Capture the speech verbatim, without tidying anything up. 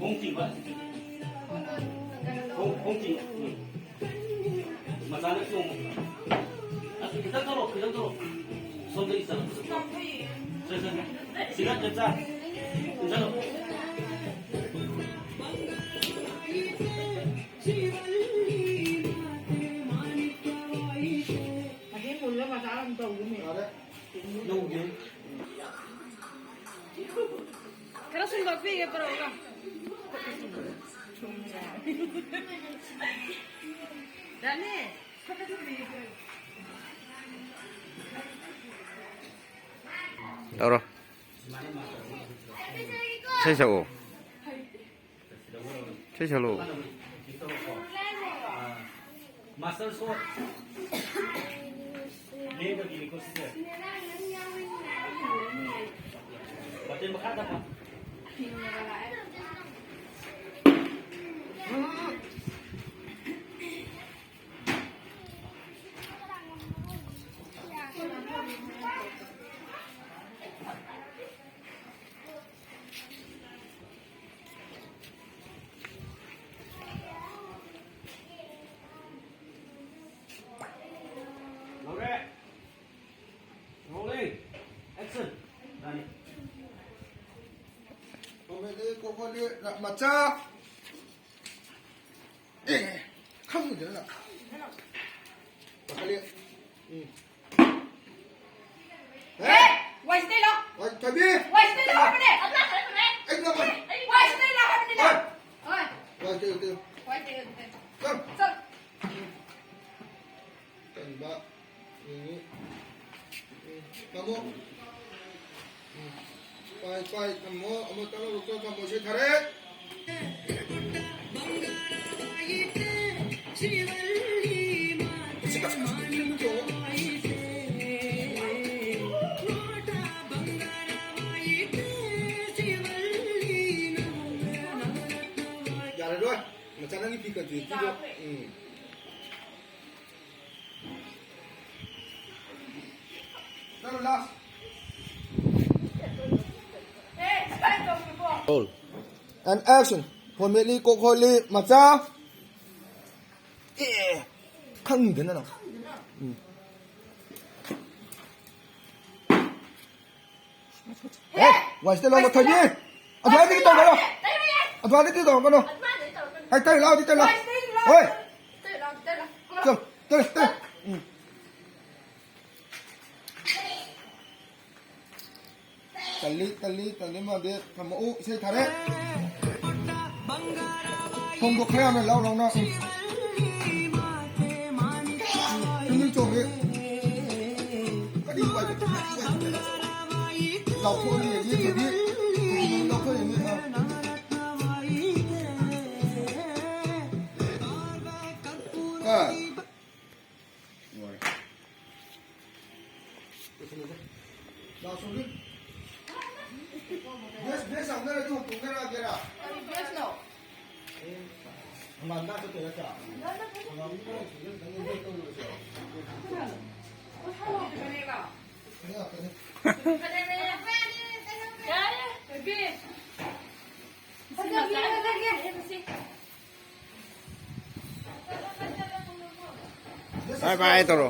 ꯈꯣꯡ ꯇꯤꯡꯕ꯫ ꯈꯣꯡ, ꯈꯣꯡ ꯇꯤꯡ-, ꯎꯝ꯫ ꯃꯆꯥꯅ ꯆꯣꯡꯕ꯫ ꯑꯁ, ꯈꯤꯇꯪ ꯊꯧꯔꯣ, ꯈꯤꯇꯪ ꯊꯧꯔꯣ꯫ ꯁꯣꯝꯗꯒꯤ ꯆꯠꯂꯛꯄꯗ꯫ ꯁꯦ, ꯁꯦ, ꯁꯦ꯫ ꯁꯤꯗ ꯆꯞ ꯆꯥ꯫ ꯏꯟꯁꯜꯂꯣ꯫ ꯑꯁꯤ ꯃꯨꯜꯂ ꯃꯆꯥ ꯑꯃ ꯇꯧꯗꯣꯏꯅꯦ꯫ ꯌꯥꯔꯦ꯫ ꯌꯧꯗꯦ꯫ ꯈꯔ ꯁꯨꯝ ꯀꯛꯄꯤꯒꯦ, ꯄꯨꯔꯛꯎꯒ꯫ ꯗꯥꯅꯤ, ꯈꯔ ꯁꯨꯝ ꯄꯤꯒꯦ꯫ ꯇꯧꯔꯣ꯫ ꯏꯁꯩ ꯁꯛꯑꯣ꯫ ꯏꯁꯩ ꯁꯛꯂꯛꯑꯣ꯫ ꯃꯥꯁꯇꯔ ꯁꯣꯠ꯫ ꯂꯦꯡꯗꯕꯤꯅꯤꯀꯣ ꯁꯤꯁꯦ꯫ ꯃꯇꯦꯛ ꯃꯈꯥ ꯇꯞꯄ꯫ ꯂꯧꯔꯦ꯫ Rolling. Action. ꯌꯥꯅꯤ꯫ ꯀꯣꯃꯦꯗꯤ ꯀꯣꯀꯣꯗꯤ ꯃꯆꯥ꯫ ꯑꯦ, ꯈꯪꯗꯦꯗ ꯅꯪ꯫ ꯀꯥꯈꯠꯂꯦ꯫ ꯎꯝ꯫ ꯍꯦ! ꯋꯥꯏ ꯁꯤꯠꯇꯩ ꯂꯥꯎ꯫ ꯋꯥꯏ ꯊꯕꯤ! ꯋꯥꯏ ꯁꯤꯠꯇꯩ ꯂꯥꯎ ꯍꯥꯏꯕꯅꯦ! ꯑꯩ ꯅꯪ ꯋꯥꯏ ꯋꯥꯏ ꯁꯤꯠꯇꯩ ꯂꯥꯎ ꯍꯥꯏꯕꯅꯤꯅꯦ! ꯋꯥꯏ! ꯍꯣꯏ꯫ ꯋꯥꯏ ꯇꯩꯌꯨ, ꯇꯩꯌꯨ꯫ ꯋꯥꯏ ꯇꯩꯌꯨ, ꯇꯩꯌꯨ꯫ ꯆꯠ! ꯆꯠ! ꯀꯟꯕ꯫ ꯎꯝ꯫ ꯎꯝ꯫ ꯊꯝꯃꯣ꯫ ꯎꯝ꯫ ꯄꯥꯏ, ꯄꯥꯏ, ꯊꯝꯃꯣ꯫ ꯑꯃ ꯇꯪ ꯂꯧꯊꯣꯛ ꯊꯝꯃꯣ꯫ ꯏꯁꯩ ꯊꯥꯔꯦ꯫ ꯌꯥꯔꯔꯣꯏ꯫ ꯃꯆꯥ, ꯅꯪꯒꯤ ꯐꯤ ꯀꯟꯇ꯭ꯔꯤꯕ꯭ꯌꯨꯇꯤꯗꯣ꯫ ꯎꯝ꯫ ꯆꯠꯂꯣ, ꯂꯥꯁ꯫ Roll. And action. ꯐꯣꯟ ꯃꯦꯠꯂꯤ, ꯀꯣꯛ ꯍꯣꯠꯂꯤ, ꯃꯆꯥ꯫ ꯑꯦ, ꯈꯪꯗꯦꯅ ꯅꯪ꯫ ꯎꯝ꯫ ꯑꯦ, ꯋꯥꯏꯁꯤꯗ ꯂꯥꯎ, ꯃꯊꯣꯏꯕꯤ꯫ ꯑꯗꯨꯃꯥꯏꯅꯗꯤ ꯇꯧꯒꯅꯣ꯫ ꯑꯗꯨꯃꯥꯏꯅꯗꯤ ꯇꯧꯒꯅꯣ꯫ ꯍꯥꯏ, ꯇꯩ ꯂꯥꯎꯗꯤ ꯇꯩ ꯂꯥꯎ꯫ ꯍꯣꯏ꯫ ꯆꯣ, ꯇꯩ, ꯇꯩ꯫ ꯎꯝ꯫ ꯇꯜꯂꯤ, ꯇꯜꯂꯤ, ꯇꯜꯂꯤ ꯃꯥꯟꯗꯦ꯫ ꯊꯝꯃꯛꯎ, ꯏꯁꯩ ꯊꯥꯔꯦ꯫ ꯊꯣꯡꯗꯣ ꯈꯔ ꯌꯥꯝꯅ ꯂꯥꯎ, ꯂꯥꯎꯅ꯫ ꯎꯝ꯫ ꯇꯨꯃꯤꯟ ꯆꯣꯡꯉꯦ꯫ ꯀꯔꯤ ꯋꯥꯏ-, ꯀꯔꯤ ꯋꯥꯏ-, ꯂꯥꯎꯊꯣꯛꯑꯅꯤ, ꯌꯦꯡꯉꯤ, ꯊꯣꯏꯕꯤ꯫ ꯂꯥꯎꯊꯣꯛꯑꯅꯤ, ꯑꯥ꯫ ꯀ-, ꯂꯣꯏꯔꯦ꯫ ꯂꯥꯎ, ꯁꯣꯝꯗ꯫ ꯕꯦꯁ, ꯕꯦꯁ ꯌꯥꯎꯅꯔꯗꯤ ꯍꯣꯡꯗꯣꯛꯅꯔꯛꯑꯒꯦꯔꯥ? ꯀꯔꯤ ꯕꯦꯁꯅꯣ? ꯍꯪꯒꯥꯝ ꯆꯥ ꯆꯠꯇꯣꯏ ꯅꯠꯇ꯭ꯔꯥ? ꯍꯪꯒꯥꯝ ꯆꯥ ꯆꯠꯇꯣꯏ ꯅꯠꯇ꯭ꯔꯥ? ꯌꯥꯔꯦ, ꯕꯦꯕꯤ꯫ ꯐꯖꯕꯤ, ꯐꯖꯕꯤ꯫ ꯕꯥꯏ ꯕꯥꯏ ꯇꯧꯔꯣ꯫